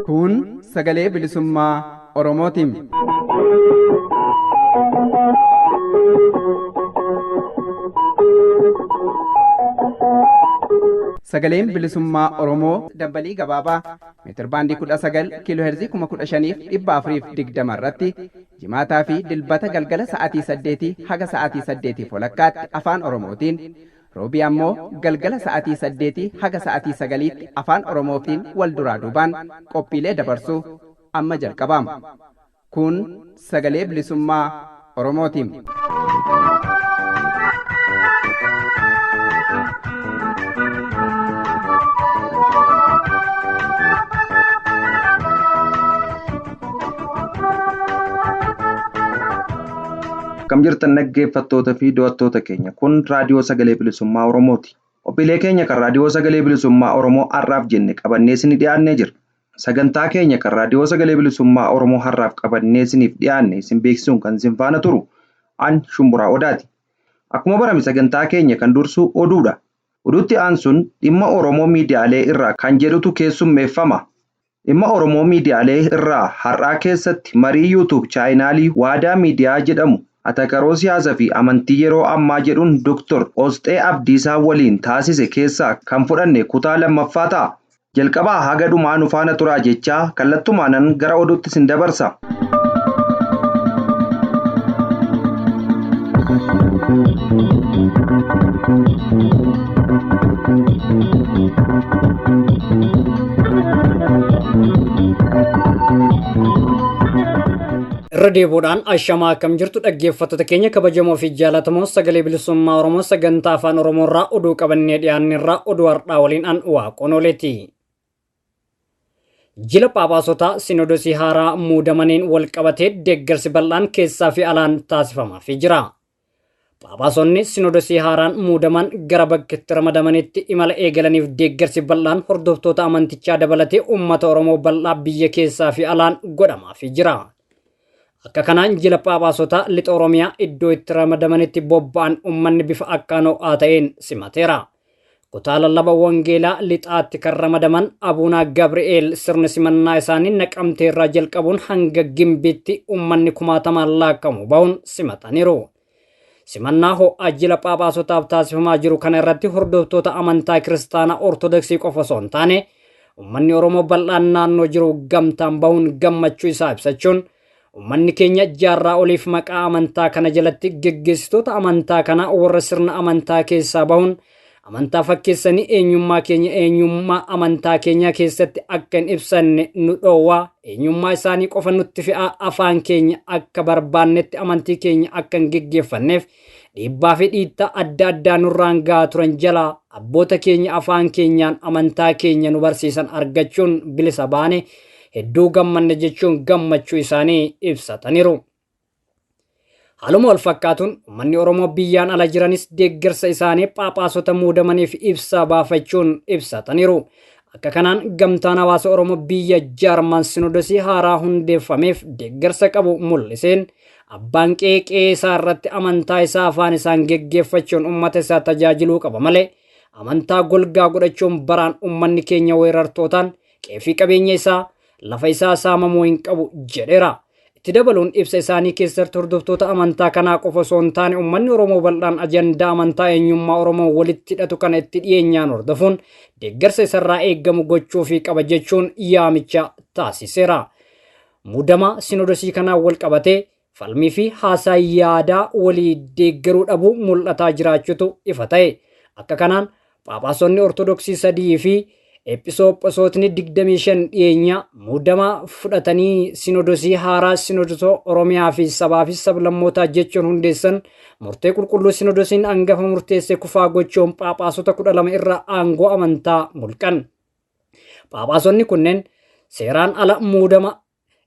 Kun sagalee bilisummaa Oromootiin. Sagaleen bilisummaa Oromoo dambalii gabaabaa meetirbaandii 19 kiiloo heerzii 15,420 irratti jimaataa fi dilbata galgala sa'aatii 8 haga sa'aatii 8 walakkaatti afaan Oromootiin roobii ammoo galgala sa'aatii 8 haga sa'aatii 9tti afaan Oromootiin wal duraa duubaan qophiilee dabarsuu amma jalqabama. Kun sagalee bilisummaa Oromootiin. Akkam jirtan dhaggeeffattoota fi daawwattoota keenya kun raadiyoo sagalee bilisummaa Oromooti. Qophiilee keenya kan raadiyoo sagalee bilisummaa Oromoo har'aaf jenne qabannee isinii dhiyaannee jira. Sagantaa keenya kan raadiyoo sagalee bilisummaa Oromoo har'aaf qabannee isiniif dhiyaanne isin beeksisuun kan isin faana turu an Shumburaa Odaati. Akkuma barame sagantaa keenya kan dursu oduudha. Oduutti aansuun dhimma Oromoo miidiyaalee irraa kan jedhutu keessummeeffama. Dhimma Oromoo miidiyaalee irraa har'aa keessatti marii yuutuub chaayinaalii Waadaa Miidiyaa jedhamu atakaroo siyaasaa fi amantii yeroo ammaa jedhuun Dr. Osxee Abdiisaa waliin taasise keessaa kan fudhanne kutaa lammaffaa ta'a. Jalqabaa haga dhumaa nu faana turaa jechaa kallattumaanan gara oduutti isin dabarsa. Irra deebiidhaan ashamaa akkam jirtu dhaggeeffattoota keenya kabajamoo fi jaallatamoo sagalee bilisummaa Oromoo sagantaa afaan Oromoo irraa oduu qabannee dhiyaanne irraa oduu har'aa waliin an waaqoon ooleeti. Jila Phaaphaasota Sinodosii haaraa muudamaniin wal qabatee deeggarsi bal'aan keessaa fi alaan taasifamaafii jira. Phaaphaasonni Sinodosii haaraan muudaman gara bakka itti ramadamanitti imala eegalaniif deeggarsi bal'aan hordoftoota amantichaa dabalatee uummata Oromoo bal'aa biyya keessaa fi alaan godhamaafii jira. Akka kanaan jila Phaaphaasota lixa Oromiyaa iddoo itti ramadamanitti bobba'an uummanni bifa akkaan ho'aa ta'een simateera. Kutaa lallaba Wangeelaa lixaatti kan ramadaman Abuunaa Gabri'eel sirni simannaa isaanii naqamtee irraa jalqabuun hanga Gimbiitti uummanni kumaatamaan laakkamu bahuun simataniiru. Simannaa ho'aa jila Phaaphaasotaaf taasifamaa jiru kana irratti hordoftoota amantaa kiristaanaa Ortodoksii qofa osoo hin taane uummanni Oromoo bal'aan naannoo jiru gamtaan bahuun gammachuu isaa ibsachuun uummanni keenya jaarraa oliif maqaa amantaa kana jalatti geggeessitoota amantaa kanaa warra sirna amantaa keessaa bahuun amantaa fakkeessanii eenyummaa keenya eenyummaa amantaa keenyaa keessatti akka hin ibsanne nu dhoowwaa eenyummaa isaanii qofa nutti fe'aa afaan keenya akka barbaannetti amantii keenya akka hin geggeeffanneef dhiibbaa fi dhiittaa adda addaa nurraan gahaa turan jalaa abboota keenya afaan keenyaan amantaa keenya nu barsiisan argachuun bilisa baane hedduu gammanne jechuun gammachuu isaanii ibsataniiru. Haaluma wal fakkaatuun uummanni Oromoo biyyaan ala jiranis deeggarsa isaanii phaaphaasota muudamaniif ibsa baafachuun ibsataniiru. Akka kanaan gamtaan hawaasa Oromoo biyya Jaarman Sinodosii haaraa hundeeffameef deeggarsa qabu mul'iseen abbaan qe'ee qe'ee isaa irratti amantaa isaa afaan isaan geggeeffachuun uummata isaa tajaajiluu qaba malee amantaa golgaa godhachuun baraan uummanni keenya weerartootaan qe'ee fi qabeenya isaa lafa isaa saamamuu hin qabu jedheera. Itti dabaluun ibsa isaanii keessatti hordoftoota amantaa kanaa qofa osoo hin taane uummanni Oromoo bal'aan ajandaa amantaa eenyummaa Oromoo walitti hidhatu kana itti dhiyeenyaan hordofuun deeggarsa isarraa eeggamu gochuufii qaba jechuun yaamicha taasiseera. Muudama sinodosii kanaan wal qabatee falmii fi haasaa yaadaa walii deeggaruu dhabuu mul'ataa jiraachuutu ifa ta'e. Akka kanaan Phaaphaasonni Ortodoksii sadii fi Ephisoophosootni 25 dhiyeenya muudama fudhatanii sinodosii haaraa sinodosoo Oromiyaa fi sabaa fi sablammootaa jechuun hundeessan murtee qulqulluu sinodosiin angafa murteesse kufaa gochuun phaaphaasota 12 irraa aangoo amantaa mulqan. Phaaphaasonni kunneen seeraan ala muudama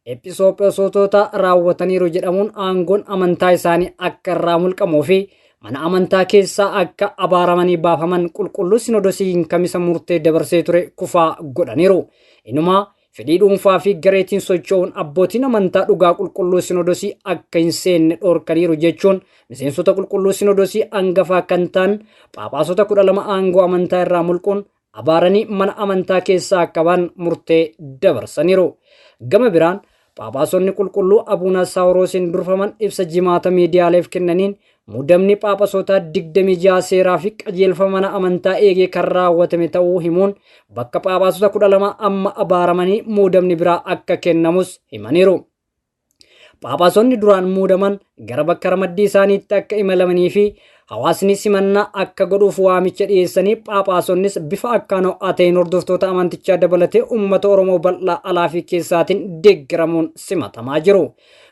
Ephisoophosootota raawwataniiru jedhamuun aangoon amantaa isaanii akka irraa mulqamuu fi mana amantaa keessaa akka abaaramanii baafaman qulqulluu sinodosiin kamisa murtee dabarsee ture kufaa godhaniiru. Inumaa fedhii dhuunfaa fi gareetiin socho'uun abbootiin amantaa dhugaa qulqulluu sinodosii akka hin seenne dhorkaniiru jechuun miseensota qulqulluu sinodosii hangafaa kan ta'an phaaphaasota 12 aangoo amantaa irraa mulquun abaaranii mana amantaa keessaa akka ba'an murtee dabarsaniiru. Gama biraan Phaaphaasonni qulqulluu Abuuna Saawuroosiin durfaman ibsa Jimaata miidiyaaleef kennaniin muudamni phaaphasotaa 26 seeraa fi qajeelfama mana amantaa eegee kan raawwatame ta'uu himuun bakka phaaphaasota 12 amma abaaramanii muudamni biraa akka kennamus himaniiru. Phaaphaasonni duraan muudaman gara bakka ramaddii isaaniitti akka imalamanii fi hawaasni simannaa akka godhuuf waamicha dhiyeessanii phaaphaasoonnis bifa akkaan ho'aa ta'een hordoftoota amantichaa dabalatee uummata Oromoo bal'aa alaa fi keessaatiin deeggaramuun simatamaa jiru.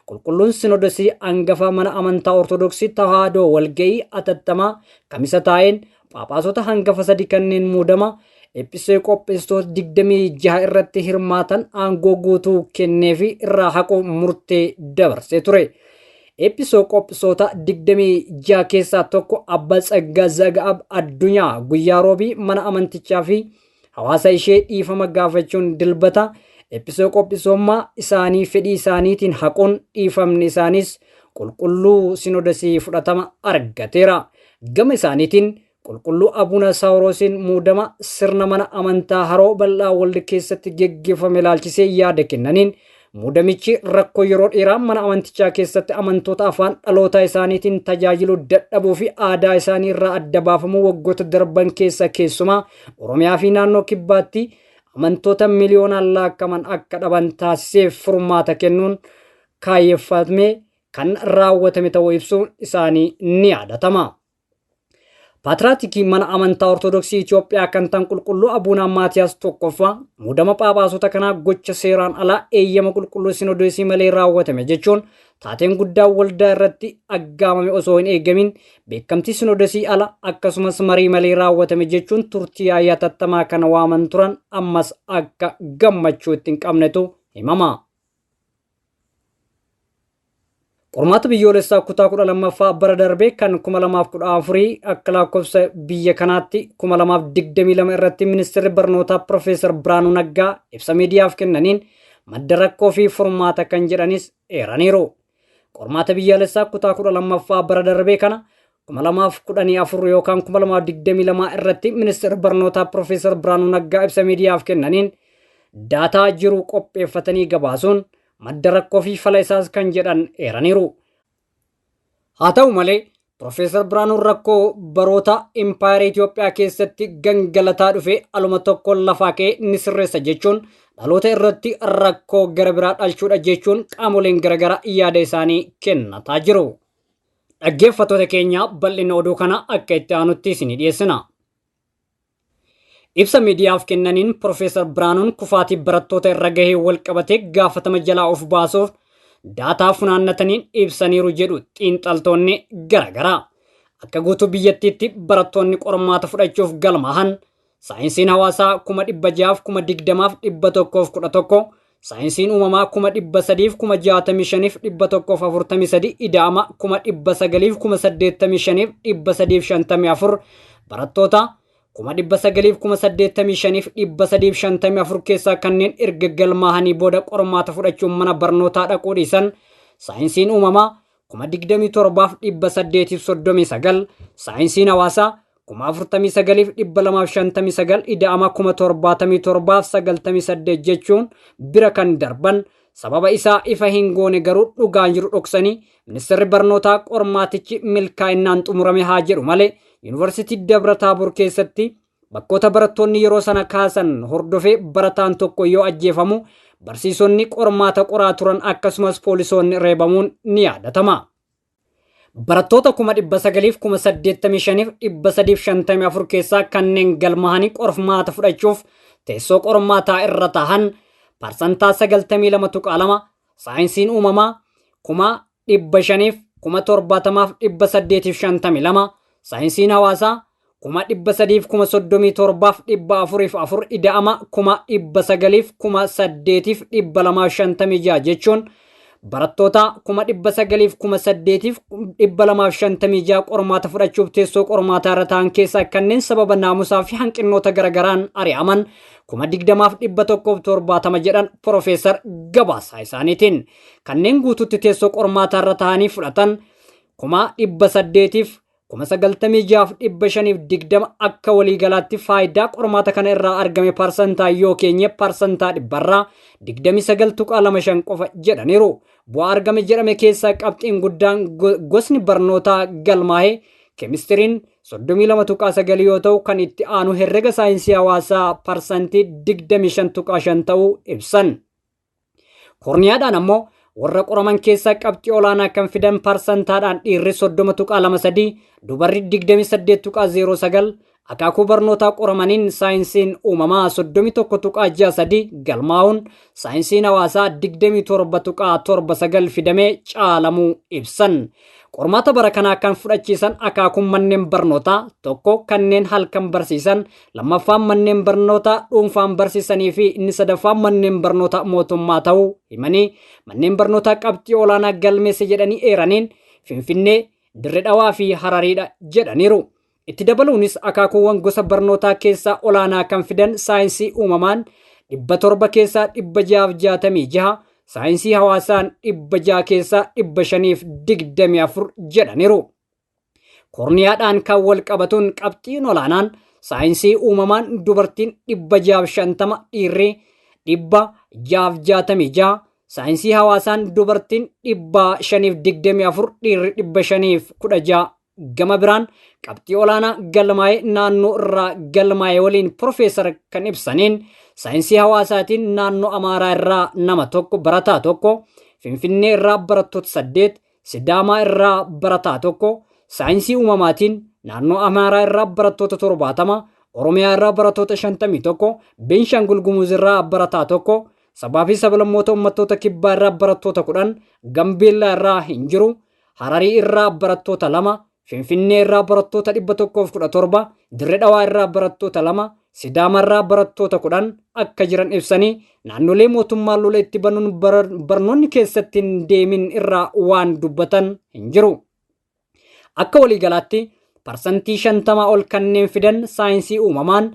Qulqulluun Sinodosii hangafa mana amantaa Ortodoksii Tawaahidoo walga'ii atattamaa kamisa taa'een Phaaphaasota hangafa sadi kanneen muudama Ephiseeqoophistoos 26 irratti hirmaatan aangoo guutuu kenneefi irraa haquuf murtee dabarsee ture. Ephisoqoophisoota 26 keessaa tokko Abba Tsaggaa Zaga'ab Addunyaa guyyaa Roobii mana amantichaa fi hawaasa ishee dhiifama gaafachuun Dilbata Ephisoqoophisoommaa isaanii fedhii isaaniitiin haquun dhiifamni isaaniis qulqulluu sinodosii fudhatama argateera. Gama isaaniitiin Qulqulluu Abuna Saawuroosiin muudama sirna mana amantaa Haroo Bal'aa Waldi keessatti geggeeffame ilaalchisee yaada kennaniin muudamichi rakkoo yeroo dheeraa mana amantichaa keessatti amantoota afaan dhalootaa isaaniitiin tajaajiluu dadhabuu fi aadaa isaanii irraa adda baafamuu waggoota darban keessa keessumaa Oromiyaa fi naannoo Kibbaatti amantoota miliyoonaan laakkaman akka dhaban taasiseef furmaata kennuun kaayyeffatmee kan raawwatame ta'uu ibsuun isaanii ni yaadatama. Paatiraatikii mana amantaa Ortodoksii Itoophiyaa kan ta'an qulqulluu Abuunaa Maatiyaas tokkoffaa muudama phaaphaasota kanaa gocha seeraan alaa eeyyama qulqulluu Sinodoosii malee raawwatame jechuun taateen guddaa waldaa irratti aggaamame osoo hin eegamin beekamtii Sinodoosii ala akkasumas marii malee raawwatame jechuun turtii yaa'ii hatattamaa kana waaman turan ammas akka gammachuu itti hin qabnetu himama. Qormaata biyyoolessaa kutaa 12ffaa bara darbee kan 2014 akka lakkoofsa biyya kanaatti 2022 irratti ministeerri barnootaa Profeesar Birhaanuu Naggaa ibsa miidiyaaf kennaniin madda rakkoo fi furmaata kan jedhanis eeraniiru. Qormaata biyyaalessaa kutaa 12ffaa bara darbee kana 2014 yookaan 2022 irratti ministeerri barnootaa Profeesar Birhaanuu Naggaa ibsa miidiyaaf kennaniin daataa jiru qopheeffatanii gabaasuun madda rakkoo fi fala isaas kan jedhan eeraniiru. Haa ta'u malee Profeesar Birhaanuun rakkoo baroota impaayera Itoophiyaa keessatti gangalataa dhufe aluma tokkoon lafaa ka'ee ni sirreessa jechuun dhaloota irratti rakkoo gara biraa dhalchuudha jechuun qaamoleen garaagaraa yaada isaanii kennataa jiru. Dhaggeeffattoota keenya bal'ina oduu kana akka itti aanutti isinii dhiyeessina. Ibsa miidiyaaf kennaniin Profeesar Birhaanuun kufaatii barattoota irra gahee wal qabatee gaafatama jalaa of baasuuf daataa funaannataniin ibsaniiru jedhu xiinxaltoonni garaagaraa. Akka guutuu biyyattiitti barattoonni qormaata fudhachuuf galmaahan saayinsiin hawaasaa 620,111, saayinsiin uumamaa 365,143 ida'ama 985,354 barattoota 985,354 keessaa kanneen erga galmaahanii booda qormaata fudhachuun mana barnootaa dhaquu dhiisan saayinsiin uumamaa 27,839, saayinsiin hawaasaa 49,259 ida'ama 77,098 jechuun bira kan darban sababa isaa ifa hin goone garuu dhugaan jiru dhoksanii ministeerri barnootaa qormaatichi milkaa'innaan xumurame haa jedhu malee yuunivarsiitii Dabra Taabor keessatti bakkoota barattoonni yeroo sana kaasan hordofee barataan tokko yoo ajjeefamu barsiisonni qormaata qoraa turan akkasumas poolisoonni reebamuun ni yaadatama. Barattoota 985,354 keessaa kanneen galmaa'anii qormaata fudhachuuf teessoo qormaataa irra tahan parsantaa 92.2, saayinsiin uumamaa 570,852, saayinsiin hawaasaa 337,404 ida'ama 908,256 jechuun Barattoota 908,256 qormaata fudhachuuf teessoo qormaataa irra ta'an keessaa kanneen sababa naamusaa fi hanqinoota garagaraan ari'aman 20,170 jedhan Profeesar gabaasaa isaaniitiin. Kanneen guutuutti teessoo qormaataa irra ta'anii fudhatan 896,520 akka waliigalaatti faayidaa qormaata kana irraa argame parsantaa yoo keenye parsantaa dhibbarraa 29.25 qofa jedhaniiru. Bu'aa argame jedhame keessaa qabxiin guddaan gosni barnootaa galmaa'e keemistiriin 32.9 yoo ta'u kan itti aanu herrega saayinsii hawaasaa parsantii 25.5 ta'uu ibsan. Korniyaadhaan ammoo warra qoraman keessaa qabxii olaanaa kan fidan parsantaadhaan dhiirri 30.23, dubarri 28.09, akaakuu barnootaa qoramaniin saayinsiin uumamaa 31.63 galmaa'uun saayinsiin hawaasaa 27.79 fidamee caalamuu ibsan. Qormaata bara kanaa kan fudhachiisan akaakuun manneen barnootaa tokko kanneen halkan barsiisan, lammaffaan manneen barnootaa dhuunfaan barsiisanii fi inni sadaffaan manneen barnootaa mootummaa ta'uu himanii manneen barnootaa qabxii olaanaa galmeesse jedhanii eeraniin Finfinnee, Dirre Dhawaa fi Harariidha jedhaniiru. Itti dabaluunis akaakuuwwan gosa barnootaa keessaa olaanaa kan fidan saayinsii uumamaan 700 keessaa 666, saayinsii hawaasaan 600 keessaa 524 jedhaniiru. Korniyaadhaan kan wal qabatuun qabxiin olaanaan saayinsii uumamaan dubartiin 650, dhiirri 666, saayinsii hawaasaan dubartiin 524, dhiirri 516. Gama biraan qabxii olaanaa galmaa'e naannoo irraa galmaa'e waliin Profeesar kan ibsaniin saayinsii hawaasaatiin naannoo Amaaraa irraa nama tokko barataa tokko, Finfinnee irraa barattoota 8, Sidaamaa irraa barataa tokko, saayinsii uumamaatiin naannoo Amaaraa irraa barattoota 70, Oromiyaa irraa barattoota 51, Beenshaangul Gumuz irraa barataa tokko, sabaa fi sablammoota uummattoota kibbaa irraa barattoota 10, Gambeellaa irraa hin jiru, Hararii irraa barattoota 2, Finfinnee irraa barattoota 117, Dirre Dhawaa irraa barattoota 2, Sidaama irraa barattoota 10 akka jiran ibsanii naannolee mootummaan lola itti banuun barnoonni keessatti hin deemin irraa waan dubbatan hin jiru. Akka waliigalaatti parsantii 50 ol kanneen fidan saayinsii uumamaan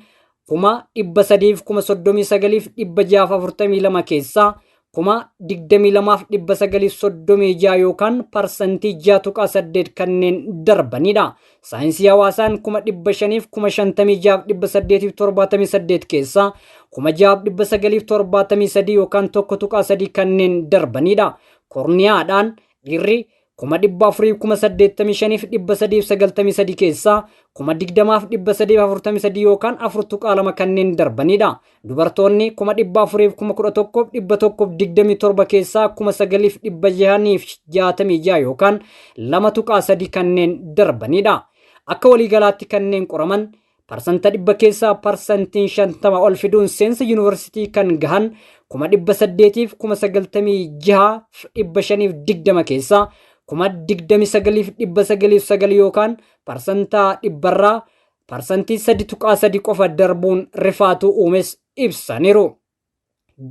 339,642 keessaa 22,936 yookaan parsantii 6.8 kanneen darbanidha. Saayinsii hawaasaan 556,878 keessaa 6,973 yookaan 1.3 kanneen darbanidha. Korniyaadhaan dhiirri 485,393 keessaa 20,343 yookaan 4.2 kanneen darbanidha. Dubartoonni 411,127 keessaa 9,666 yookaan 2.3 kanneen darbanidha. Akka waliigalaatti kanneen qoraman parsanta dhibba keessaa parsantiin 50 ol fiduun seensa yuunivarsiitii kan gahan 896,520 keessaa 29,909 yookaan parsantaa dhibbarraa parsantii 3.3 qofa darbuun rifaatuu uumes ibsaniiru.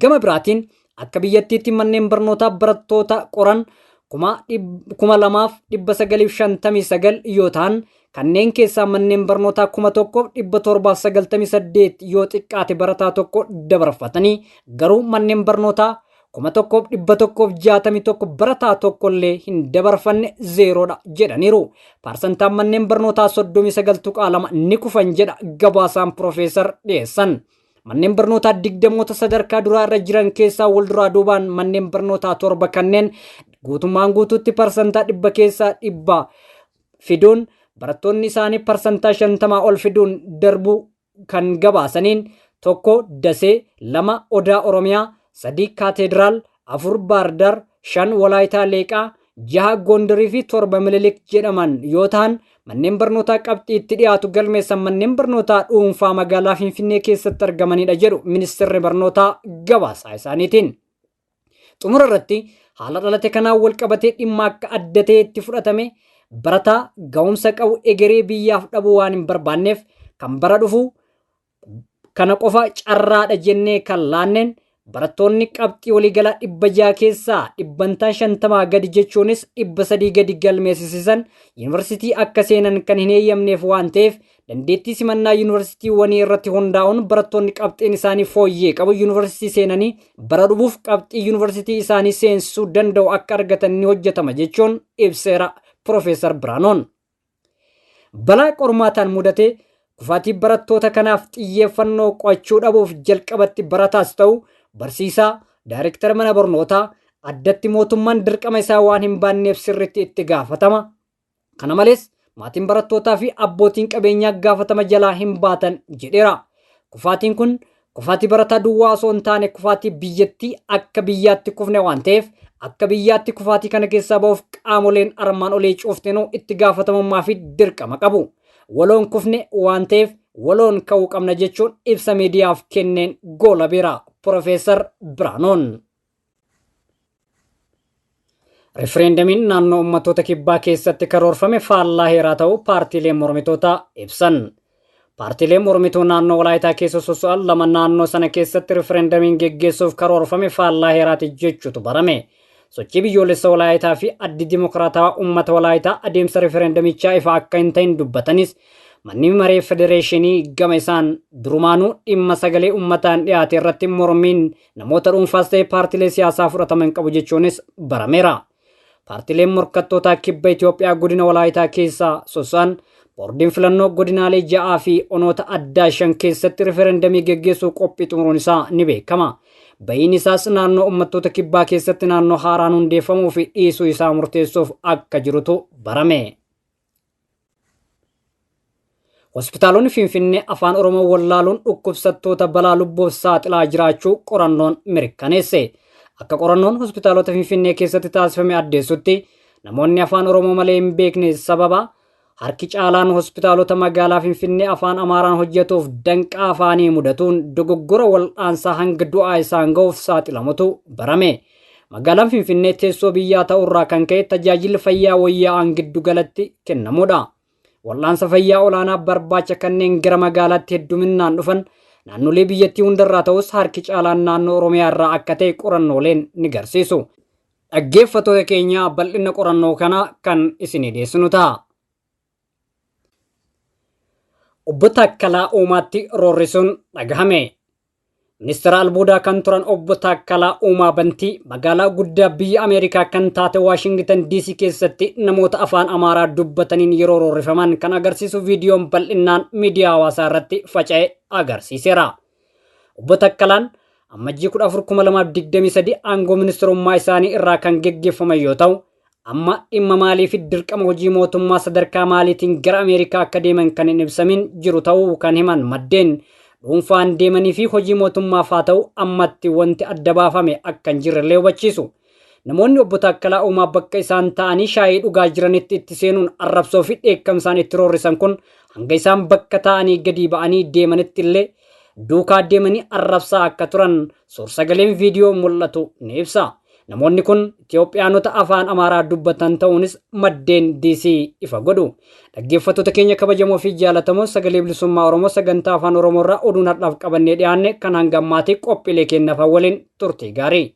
Gama biraatiin akka biyyattiitti manneen barnootaa barattoota qoran 2,959 yoo ta'an kanneen keessaa manneen barnootaa 1,798 yoo xiqqaate barataa tokko dabarfatanii garuu manneen barnootaa 1,161 barataa tokkollee hin dabarfanne zeeroodha jedhaniiru. Parsantaan manneen barnootaa 39.2 ni kufan jedha gabaasaan Profeesar dhiyeessan. Manneen barnootaa 20 sadarkaa duraa irra jiran keessaa wal duraa duubaan manneen barnootaa 7 kanneen guutummaan guutuutti parsantaa dhibba keessaa 100 fiduun barattoonni isaanii parsantaa 50 ol fiduun darbuu kan gabaasaniin 1 Dasee, 2 Odaa Oromiyaa, 3 Kaateediraal, 4 Baardar, 5 Walaayitaa Leeqaa, 6 Gondarii fi 7 Minilik jedhaman yoo ta'an manneen barnootaa qabxii itti dhiyaatu galmeessan manneen barnootaa dhuunfaa magaalaa Finfinnee keessatti argamanidha jedhu ministeerri barnootaa gabaasaa isaaniitiin. Xumura irratti haala dhalate kanaan wal qabatee dhimma akka adda ta'etti fudhatame barataa ga'umsa qabu egeree biyyaaf dhabuu waan hin barbaanneef kan bara dhufu kana qofa carraadha jennee kan laanneen Barattoonni qabxii waliigalaa 600 keessaa dhibbantaa 50 gadi jechuunis 300 gadi galmeessisisan yuunivarsiitii akka seenan kan hin eeyyamneef waan ta'eef dandeettii simannaa yuunivarsiitiiwwanii irratti hundaa'uun barattoonni qabxiin isaanii fooyyee qabu yuunivarsiitii seenanii bara dhufuuf qabxii yuunivarsiitii isaanii seensisuu danda'u akka argatan ni hojjetama jechuun ibseera Piroofeesar Biraanuun. Balaa qormaataan mudate kufaatii barattoota kanaaf xiyyeeffannoo qo'achuu dhabuuf jalqabatti barataas ta'u barsiisaa, daayirektara mana barnootaa addatti mootummaan dirqama isaa waan hin baanneef sirriitti itti gaafatama. Kana malees maatiin barattootaa fi abbootiin qabeenyaa gaafatama jalaa hin baatan jedheera. Kufaatiin kun kufaatii barataa duwwaa osoo hin taane kufaatii biyyattii akka biyyaatti kufne waan ta'eef akka biyyaatti kufaatii kana keessaa ba'uuf qaamoleen armaan olii cuuftinuu itti gaafatamummaa fi dirqama qabu. Waloon kufne waan ta'eef waloon ka'uu qabna jechuun ibsa miidiyaaf kenneen goolabeera Piroofeesar Biraanuun. Rifereendamiin naannoo uummattoota kibbaa keessatti karoorfame faallaa heeraa ta'uu paartiileen mormitootaa ibsan. Paartiileen mormituu naannoo Walaayitaa keessa soso'an lama naannoo sana keessatti rifereendamiin geggeessuuf karoorfame faallaa heeraati jechuutu barame. Sochii biyyoolessa Walaayitaa fi addi dimokiraatawaa uummata Walaayitaa adeemsa rifereendamichaa ifa akka hin ta'in dubbatanis manni maree federeeshinii gama isaan durumaanuu dhimma sagalee uummataan dhiyaate irratti mormiin namoota dhuunfaas ta'e paartiilee siyaasaa fudhatama hin qabu jechuunis barameera. Paartiileen morkattootaa kibba Itoophiyaa godina Walaayitaa keessaa soso'an boordiin filannoo godinaalee 6 fi onoota addaa 5 keessatti rifereendamii geggeessuu qophii xumuruun isaa ni beekama. Ba'iin isaas naannoo uummattoota kibbaa keessatti naannoo haaraan hundeeffamuu fi dhiisuu isaa murteessuuf akka jirutu barame. Hospitaalonni Finfinnee afaan Oromoo wallaaluun dhukkubsattoota balaa lubbuuf saaxilaa jiraachuu qorannoon mirkaneesse. Akka qorannoon hospitaalota Finfinnee keessatti taasifame addeessutti namoonni afaan Oromoo malee hin beekne sababa harki caalaan hospitaalota magaalaa Finfinnee afaan Amaaraan hojjetuuf danqaa afaanii mudatuun dogoggora wal'aansaa hanga du'aa isaan ga'uuf saaxilamutu barame. Magaalaan Finfinnee teessoo biyyaa ta'urraa kan ka'e tajaajilli fayyaa wayyaa'aan giddu galatti kennamudha. Wal'aansa fayyaa olaanaa barbaacha kanneen gara magaalaatti hedduminaan dhufan naannolee biyyattii hundarraa ta'us harki caalaan naannoo Oromiyaa irraa akka ta'e qorannooleen ni garsiisu. Dhaggeeffattoota keenya bal'ina qorannoo kana kan isinii dhiyeessinu ta'a. Obbo Taakkalaa Uumaatti roorrisuun dhagahame. Ministeera albuudaa kan turan Obbo Taakkalaa Uumaa Bantii magaalaa guddaa biyya Ameerikaa kan taate Waashingitan DC keessatti namoota afaan Amaaraa dubbataniin yeroo roorrifaman kan agarsiisu viidiyoon bal'innaan miidiyaa hawaasaa irratti faca'e agarsiiseera. Obbo Taakkalaan Ammajjii 14,2023 aangoo ministeerummaa isaanii irraa kan geggeeffaman yoo ta'u, amma dhimma maalii fi dirqama hojii mootummaa sadarkaa maaliitiin gara Ameerikaa akka deeman kan hin ibsamin jiru ta'uu kan himan maddeen dhuunfaan deemanii fi hojii mootummaaf haa ta'u ammatti wanti adda baafame akka hin jirrellee hubachiisu. Namoonni Obbo Taakkalaa Uumaa bakka isaan ta'anii shaayii dhugaa jiranitti itti seenuun arrabsoo fi dheekkamsaan itti roorrisan kun hanga isaan bakka ta'anii gadi ba'anii deemanitti illee duukaa deemanii arrabsaa akka turan suursagaleen viidiyoo mul'atu ni ibsa. Namoonni kun Itoophiyaanota afaan Amaaraa dubbatan ta'uunis maddeen DC ifa godhu. Dhaggeeffattoota keenya kabajamoo fi jaallatamoo sagalee bilisummaa Oromoo sagantaa afaan Oromoo irraa oduun har'aaf qabannee dhiyaanne kan hanga ammaatti qophiilee keenyaaf waliin turtii gaarii.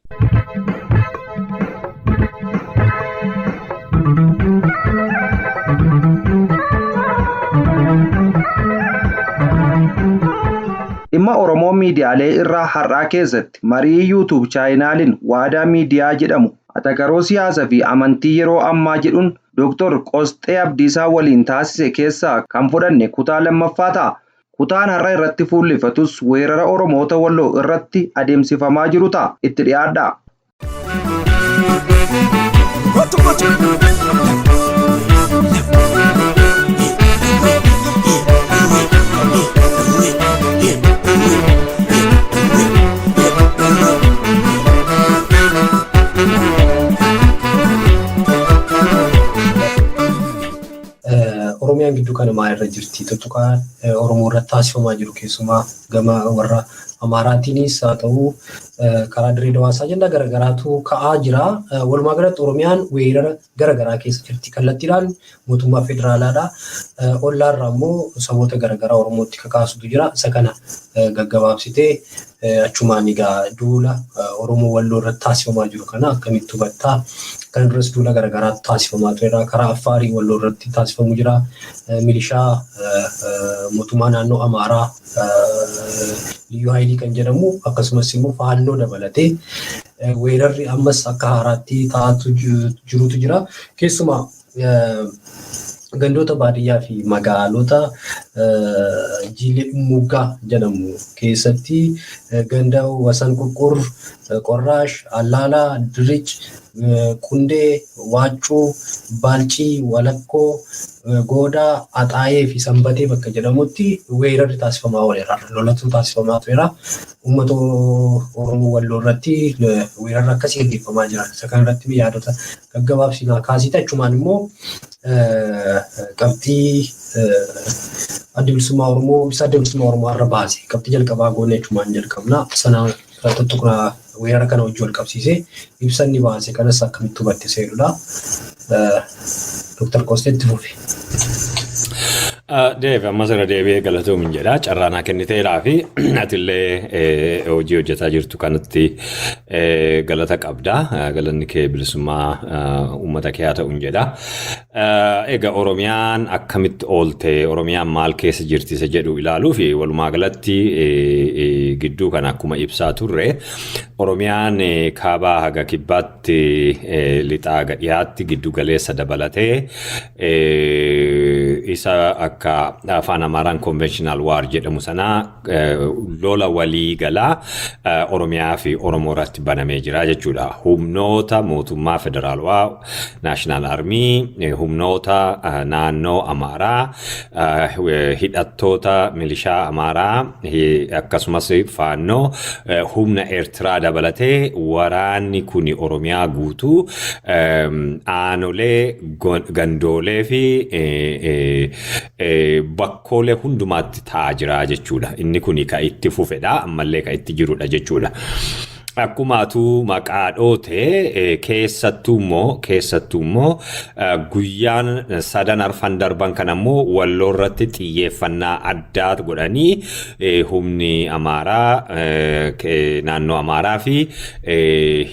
Dhimma Oromoo miidiyaalee irraa har'aa keessatti marii YouTube chaayinaaliin Waadaa Miidiyaa jedhamu atakaroo siyaasaa fi amantii yeroo ammaa jedhuun Dooktor Qosxee Abdiisaa waliin taasise keessaa kan fudhanne kutaa lammaffaa ta'a. Kutaan har'a irratti fuulleeffatus weerara Oromoota Walloo irratti adeemsifamaa jiru ta'a. Itti dhiyaadhaa. Oromiyaan gidduu kana maal irra jirti? Tuttuqaa Oromoo irratti taasifamaa jiru keessumaa gama warra Amaaraatiinis haa ta'u karaa Dirree Dawaas ajandaa garaagaraatu ka'aa jira. Walumaa galatti Oromiyaan weerara garaagaraa keessa jirti. Kallattiidhaan mootummaa federaalaadha. Ollaarraa immoo saboota garaagaraa Oromootti kakaasutu jira. Isa kana gaggabaabsitee achumaan egaa duula Oromoo Walloo irratti taasifamaa jiru kana akkamitti hubattaa? Kana duras duula garaagaraatu taasifamaa turedha. Karaa Affaarii Walloo irratti taasifamu jira. Milishaa mootummaa naannoo Amaaraa Liyyuu Haayilii kan jedhamu akkasumas immoo Faannoo dabalatee weerarri ammas akka haaraatti ta'atu jirutu jira. Keessumaa gandoota baadiyyaa fi magaalota Jiilee Dhummuuggaa jedhamu keessatti ganda Wasan Qurqur, Qorraash, Allaalaa, Dirric, Qundee, Waaccuu, Baalcii, Walakkoo, Goodaa, Axaayee fi Sanbatee bakka jedhamutti weerarri taasifamaa ooleera. Lolatu taasifamaa tureera. Uummata Oromoo Walloo irratti weerarri akkasii gaggeeffamaa jira. Isa kanarratti yaadota gaggabaabsinaa kaasite achumaan immoo qabxii Adda Bilisummaa Oromoo ibsa Adda Bilisummaa Oromoo irra baase qabxii jalqabaa goone achumaan jalqabna. Sana tuttuqna weerara kana wajjin wal qabsiisee ibsa inni baase kanas akkamitti hubatte seerudha. Dr. Kosteetti fufi. Deebi ammas irra deebi'ee galatoomin jedha. Carraa naa kenniteeraa fi atillee hojii hojjetaa jirtu kanatti galata qabda. Galanni kee bilisummaa uummata kee haa ta'uun jedha. Egaa Oromiyaan akkamitti oolte, Oromiyaan maal keessa jirti isa jedhu ilaaluu fi walumaa galatti gidduu kana akkuma ibsaa turre Oromiyaan kaabaa haga kibbaatti lixaa haga dhiyaatti giddu galeessa dabalatee isa akka afaan Amaaraan conventional war jedhamu sana lola walii galaa Oromiyaa fi Oromoo irratti banamee jira jechuudha. Humnoota mootummaa federaalawaa National Army, humnoota naannoo Amaaraa, hidhattoota milishaa Amaaraa akkasumas Faannoo, humna Eertiraa dabalatee waraanni kun Oromiyaa guutuu aanolee, gandoolee fi bakkoolee hundumaatti ta'aa jira jechuudha. Inni kun kan itti fufedha, ammallee kan itti jirudha jechuudha. Akkuma atuu maqaa dhoote keessattuu immoo guyyaan sadan arfan darban kan ammoo Walloo irratti xiyyeeffannaa addaa godhanii humni Amaaraa, naannoo Amaaraa fi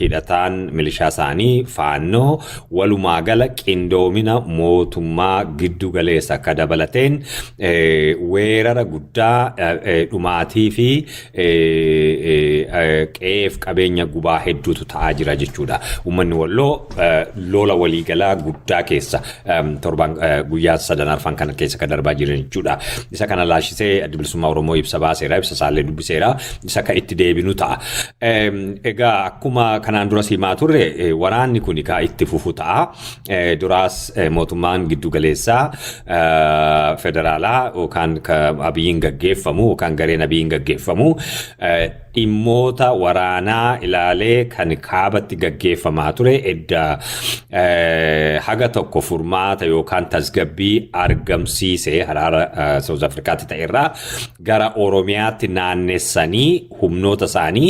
hidhataan milishaa isaanii Faannoo walumaa gala qindoomina mootummaa giddu galeessa akka dabalateen weerara guddaa dhumaatii fi qe'eef qabeenya gubaa hedduutu ta'aa jira jechuudha. Uummanni Walloo lola waliigalaa guddaa keessa torban guyyaa sadan arfan kana keessa kan darbaa jiran jechuudha. Isa kana laashisee Adda Bilisummaa Oromoo ibsa baaseera, ibsa isaallee dubbiseera. Isa kan itti deebinu ta'a. Egaa akkuma kanaan dura simaa turre waraanni kun kan itti fufu ta'a. Duraas mootummaan giddu galeessaa federaalaa yookaan Abiyyiin gaggeeffamu yookaan gareen Abiyyiin gaggeeffamu dhimmoota waraanaa ilaalee kan kaabatti gaggeeffamaa ture edda haga tokko furmaata yookaan tasgabbii argamsiise haraara South Afrikaatti ta'erraa gara Oromiyaatti naannessanii humnoota isaanii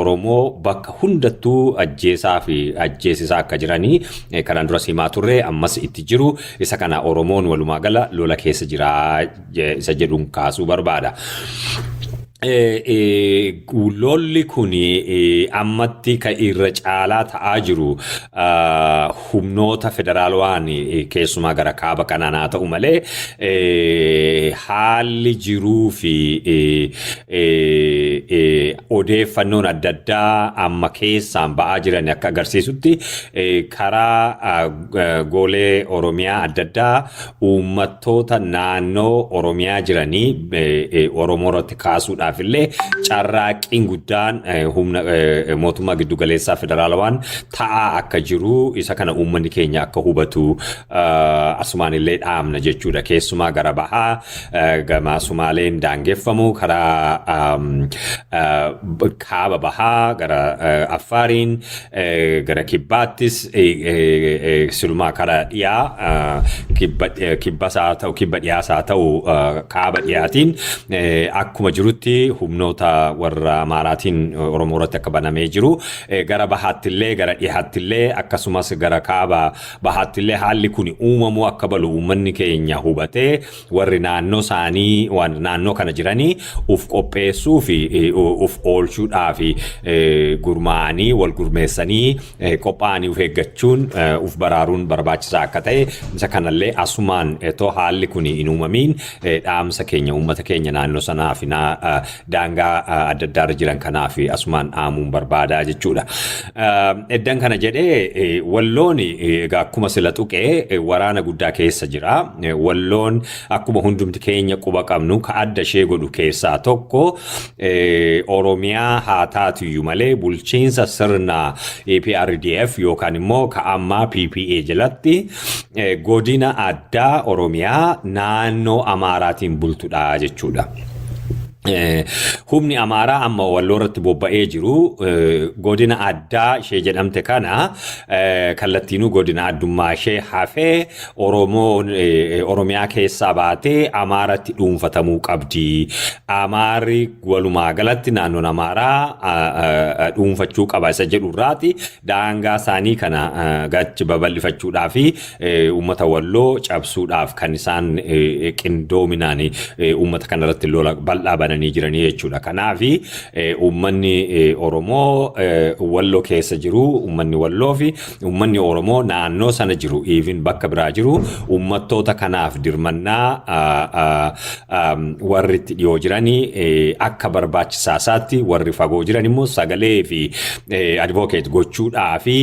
Oromoo bakka hundattuu ajjeesaa fi ajjeesisaa akka jiranii kanaan dura himaa turre, ammas itti jiru. Isa kana Oromoon walumaa gala lola keessa jira isa jedhuun kaasuu barbaada. Lolli kun ammatti kan irra caalaa ta'aa jiru humnoota federaalawaan keessumaa gara kaaba kanaan haa ta'u malee haalli jiruu fi odeeffannoon adda addaa amma keessaan ba'aa jiran akka agarsiisutti karaa goolee Oromiyaa adda addaa uummattoota naannoo Oromiyaa jiranii Oromoo irratti kaasuudhaaf illee carraaqqiin guddaan humna mootummaa giddugaleessaa federaalawaan ta'aa akka jiru isa kana uummanni keenya akka hubatu asumaan illee dhaamna jechuudha. Keessumaa gara bahaa gama Sumaaleen daangeffamu, karaa kaaba bahaa gara Affaariin, gara kibbaattis, silumaa karaa dhiyaa kibbas haa ta'u, kibba dhiyaas haa ta'u, kaaba dhiyaatiin akkuma jirutti lolli humnoota warra Amaaraatiin Oromoo irratti akka banamee jiru, gara bahaattillee, gara dhihaattillee, akkasumas gara kaaba bahaattillee haalli kun uumamuu akka balu uummanni keenya hubatee, warri naannoo isaanii waan naannoo kana jiranii uf qopheessuu fi uf oolchuudhaaf gurmaa'anii, wal gurmeessanii, qophaa'anii uf eeggachuun, uf baraaruun barbaachisaa akka ta'e, isa kanallee asumaan etoo haalli kun hin uumamiin dhaamsa keenya uummata keenya naannoo sanaa fi daangaa adda addaarra jiran kanaaf asumaan dhaamuun barbaadaa jechuudha. Eddan kana jedhee, Walloon egaa akkuma sila tuqee waraana guddaa keessa jira. Walloon akkuma hundumti keenya quba qabnu, ka adda ishee godhu keessaa tokko, Oromiyaa haa taatuyyuu malee bulchiinsa sirna EPRDF yookaan immoo ka ammaa PPA jalatti godina addaa Oromiyaa naannoo Amaaraatiin bultudha jechuudha. Humni Amaaraa amma Walloo irratti bobba'ee jiru godina addaa ishee jedhamte kana kallattiinuu godina addummaa ishee hafee Oromoon Oromiyaa keessaa baatee Amaaratti dhuunfatamuu qabdi. Amaarri walumaa galatti naannoon Amaaraa dhuunfachuu qaba isa jedhu irraati daangaa isaanii kana gachi babal'ifachuudhaa fi uummata Walloo cabsuudhaaf kan isaan qindoominaan uummata kanarratti lola bal'aa bananii jiranii jechuudha. Kanaaf uummanni Oromoo Walloo keessa jiru, uummanni Walloo fi uummanni Oromoo naannoo sana jiru, even bakka biraa jiru, uummattoota kanaaf dirmannaa warri itti dhiyoo jiranii akka barbaachisaa isaatti, warri fagoo jiran immoo sagalee fi advocate gochuudhaa fi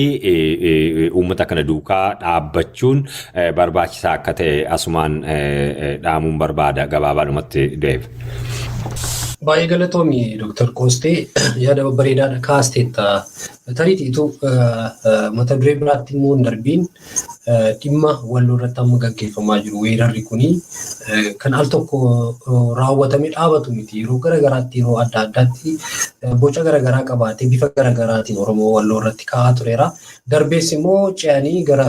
uummata kana duukaa dhaabbachuun barbaachisaa akka ta'e asumaan dhaamuun barbaada gabaabaadhumatti deebi. Baay'ee galatoomi, Dr. Qoostee, yaada babbareedaadha kaasteetta. Tariitiitu mata duree biraatti immoo hin darbiin, dhimma Walloo irratti amma gaggeeffamaa jiru, weerarri kuni kan al tokko raawwatamee dhaabatu miti. Yeroo garaagaraatti, yeroo adda addaatti boca garaagaraa qabaatee bifa garaagaraatiin Oromoo Walloo irratti ka'aa tureera. Darbees immoo ce'anii gara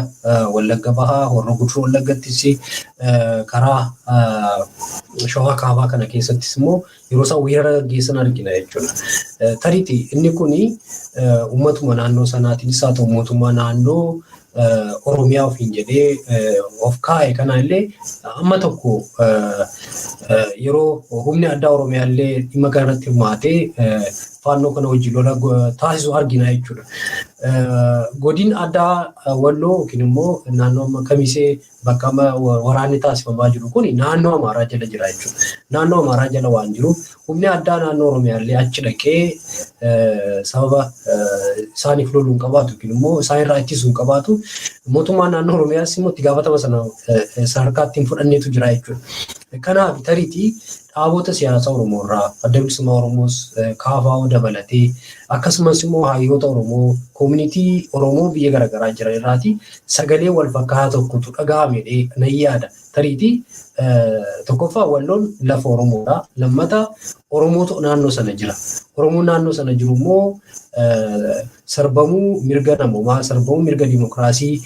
Wallagga Bahaa, Horroo Guduruu Wallaggattis, karaa Shawaa Kaabaa kana keessattis immoo yeroo isaan weerara gaggeessan argina jechuudha. Tariitii inni kuni uummatuma naannoo sanaatiinis haa ta'u mootummaa naannoo Oromiyaa ofiin jedhee of kaa'e kana illee amma tokko yeroo humni addaa Oromiyaa illee dhimma kanarratti hirmaatee faannoo kana wajjin lola taasisu argina jechuudha. Godin addaa Walloo yookiin immoo naannoo amma Kamisee bakka amma waraanni taasifamaa jiru kun naannoo Amaaraa jala jira jechuudha. Naannoo Amaaraa jala waan jiruuf humni addaa naannoo Oromiyaa illee achi dhaqee sababa isaaniif loluu hin qabaatu yookiin immoo isaan irraa ittisuu hin qabaatu. Mootummaan naannoo Oromiyaas immoo itti gaafatama sana sadarkaa ittiin fudhanneetu jira jechuudha. Kanaaf tariitii dhaabota siyaasaa Oromoo irraa, Adda Bilisummaa Oromoos KFO dabalatee, akkasumas immoo hayyoota Oromoo, community Oromoo biyya garaagaraa jiran irraati sagalee wal fakkaataa tokkotu dhaga'ame nan yaada. Tariitii tokkoffaa Walloon lafa Oromoodha. Lammata Oromootu naannoo sana jira. Oromoon naannoo sana jiru immoo sarbamuu mirga namoomaa, sarbamuu mirga dimokiraasii,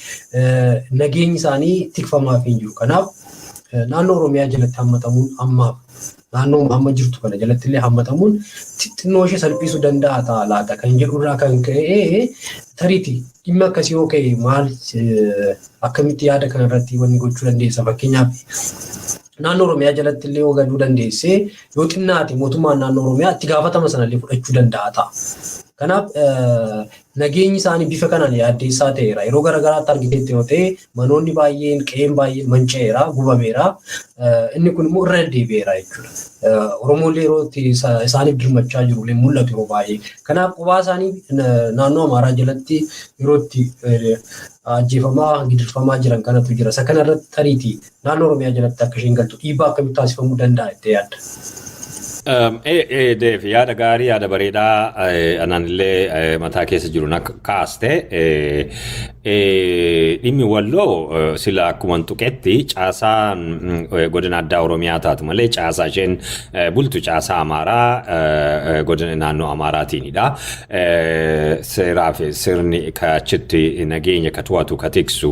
nageenyi isaanii tikfamaaf hin jiru. Kanaaf naannoo Oromiyaa jalatti hammatamuun, ammaaf naannoo amma jirtu kana jalatti illee hammatamuun xinnoo ishee salphisuu danda'a ta'a laata kan jedhurraa kan ka'e, tariitii dhimma akkasii yoo ka'e maal, akkamitti yaada kanarratti wanni gochuu dandeessa? Fakkeenyaaf naannoo Oromiyaa jalatti illee yoo galuu dandeesse, yoo xinnaate mootummaan naannoo Oromiyaa itti gaafatama sanallee fudhachuu danda'a ta'a. Kanaaf nageenyi isaanii bifa kanaan yaaddeessaa ta'eera. Yeroo garaagaraatti argiteetti yoo ta'e, manoonni baay'een, qe'een baay'een manca'eera, gubameera. Inni kun immoo irra deddeebi'eera jechuudha. Oromoollee yeroo isaaniif dirmachaa jiru illee mul'atu yeroo baay'ee. Kanaaf qubaa isaanii naannoo Amaaraa jalatti yeroo itti ajjeefamaa, gidirfamaa jiran kanatu jira. Isa kanarratti tariitii naannoo Oromiyaa jalatti akka isheen galtu dhiibbaa akkamitti taasifamuu danda'a jettee yaadda? Deef, yaada gaarii, yaada bareedaa anaan illee mataa keessa jiru na kaaste. Dhimmi Walloo sila akkuma tuqetti caasaan godina addaa Oromiyaa taatu malee caasaa isheen bultu caasaa Amaaraa, godina naannoo Amaaraatiinidha. Seeraa fi sirni achitti nageenya ka to'atu, ka tiksu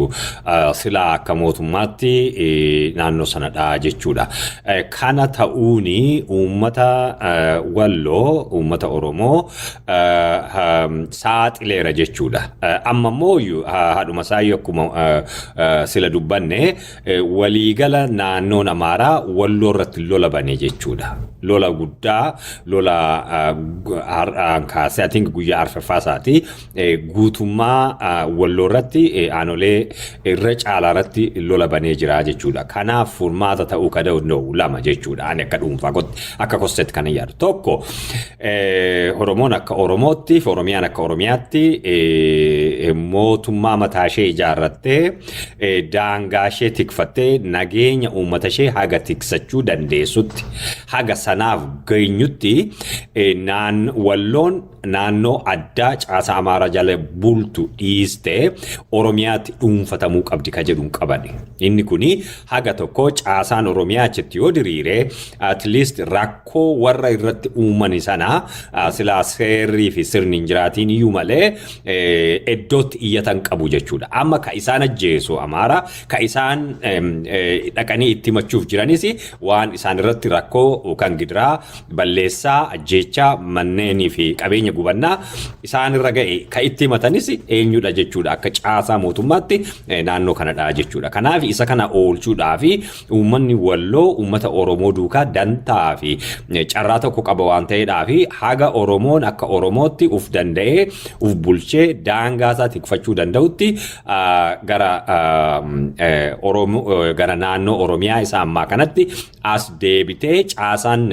silaa akka mootummaatti naannoo sanadha jechuudha. Kana ta'uuni uummata Walloo, uummata Oromoo saaxileera jechuudha. Amma immoo haadhuma isaayyuu akkuma sila dubbanne waliigala naannoon Amaaraa Walloo irratti lola bane jechuudha. Lola guddaa, lola har'aan kaasee, I think guyyaa arfaffaa isaati, guutummaa Walloo irratti aanolee irra caalaa irratti lola banee jira jechuudha. Kanaaf furmaata ta'uu ka danda'u lama jechuudha. Ani akka dhuunfaa akka kostetti kan yaadu. Tokko, Oromoon akka Oromootti fi Oromiyaan akka Oromiyaatti mootummaa mataa ishee ijaarrattee, daangaa ishee tikfattee, nageenya uummata ishee haga tiksachuu dandeessutti, haga sanaaf geenyutti, Walloon naannoo addaa caasaa Amaaraa jala bultu dhiistee Oromiyaatti dhuunfatamuu qabdi ka jedhu hin qaban. Inni kuni haga tokko caasaan Oromiyaa achitti yoo diriire, at least rakkoo warra irratti uumani sana silaa seerrii fi sirni hin jiraatiin iyyuu malee iddootti iyyatan qabu jechuudha. Amma ka isaan ajjeesu Amaara, ka isaan dhaqanii itti himachuuf jiranis waan isaan irratti rakkoo kan gidiraa, balleessaa, ajjeechaa, manneenii fi qabeenya gubannaa isaan irra ga'e ka itti himatanis eenyudha jechuudha? Akka caasaa mootummaatti naannoo kanadha jechuudha. Kanaaf isa kana oolchuudhaa fi uummanni Walloo uummata Oromoo duukaa dantaa fi carraa tokko qaba waan ta'eedhaa fi haga Oromoon akka Oromootti uf danda'ee uf bulchee daangaa isaa tikfachuu danda'utti gara naannoo Oromiyaa isa ammaa kanatti as deebitee caasaan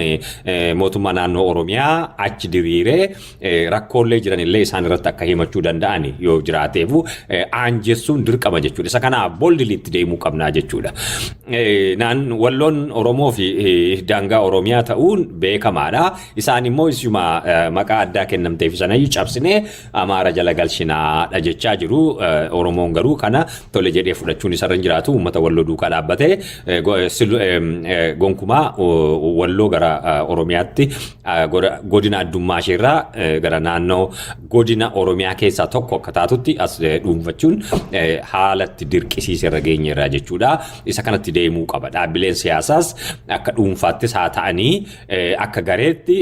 mootummaa naannoo Oromiyaa achi diriiree rakkoolee jiran illee isaan irratti akka himachuu danda'an yoo jiraateefu aanjessuun dirqama jechuudha. Isa kanaaf boldly itti deemuu qabnaa jechuudha. Naan Walloon Oromoo fi daangaa Oromiyaa ta'uun beekamaadha. Isaan immoo isuma maqaa addaa kennamteef sanayyuu cabsinee Amaara jala galchinaadha jechaa jiru. Oromoon garuu kana tole jedhee fudhachuun isarra hin jiraatu. Uummata Walloo duukaa dhaabbatee gonkumaa Walloo gara Oromiyaatti, godina addummaa isheerraa gara naannoo godina Oromiyaa keessaa tokko akka taatutti as dhuunfachuun haalatti dirqisiise irra geenyeerra jechuudha. Isa kanatti deemuu qaba. Dhaabbileen siyaasaas akka dhuunfaattis haa ta'anii akka gareetti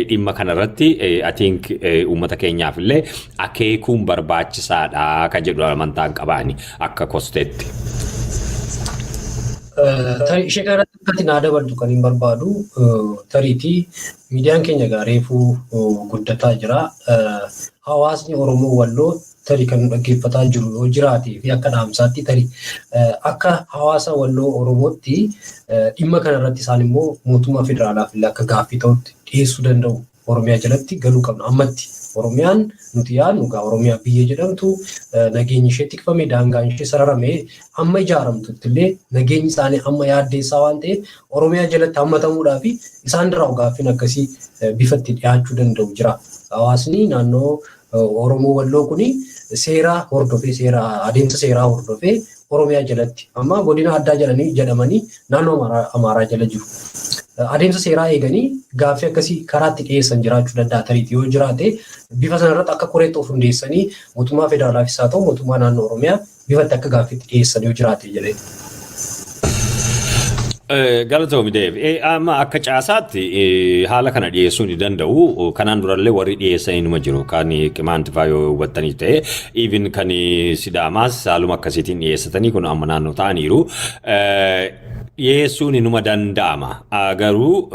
dhimma kanarratti, I think, uummata keenyaaf illee akeekuun barbaachisaadha kan jedhu amantaan qabaani akka kosteetti. Ishee kanarratti akkati naa dabaltu kan hin barbaadu, tariitii miidiyaan keenya gaareefuu guddataa jira. Hawaasni Oromoo Walloo tarii kan nu dhaggeeffataa jiru yoo jiraatee fi akka dhaamsaatti tarii akka hawaasa Walloo Oromootti dhimma kanarratti isaan immoo mootummaa federaalaaf illee akka gaaffii ta'utti dhiyeessuu danda'u. Oromiyaa jalatti galuu qabna. Ammatti Oromiyaan nuti yaadnu egaa Oromiyaa biyya jedhamtu nageenyi ishee tikfame, daangaan ishee sararamee amma ijaaramtutti illee nageenyi isaanii amma yaaddeessaa waan ta'eef Oromiyaa jalatti hammatamuudhaa fi isaan irraa gaaffiin akkasii bifa itti dhiyaachuu danda'u jira. Hawaasni naannoo Oromoo Walloo kuni seera hordofee, seera adeemsa seeraa hordofee Oromiyaa jalatti, amma godina addaa jedhanii jedhamanii naannoo Amaaraa jala jiru. Adeemsa seeraa eeganii gaaffii akkasii karaa itti dhiyeessan jiraachuu danda'a tariitii yoo jiraate, bifa sanarratti akka koreetti of hundeessanii mootummaa federaalaafis haa ta'u mootummaa naannoo Oromiyaa bifa itti akka gaaffiitti dhiyeessan yoo jiraate jedhee. Galatoomi, Deev. Amma akka caasaatti haala kana dhiyeessuu ni danda'u. Kanaan durallee warri dhiyeessanii numa jiru. Kan Qimaanti fa'aa yoo hubattanii ta'e, even kan Sidaamaas haaluma akkasiitiin dhiyeessatanii kun amma naannoo ta'aniiru. Dhiyeessuun numa danda'ama. Garuu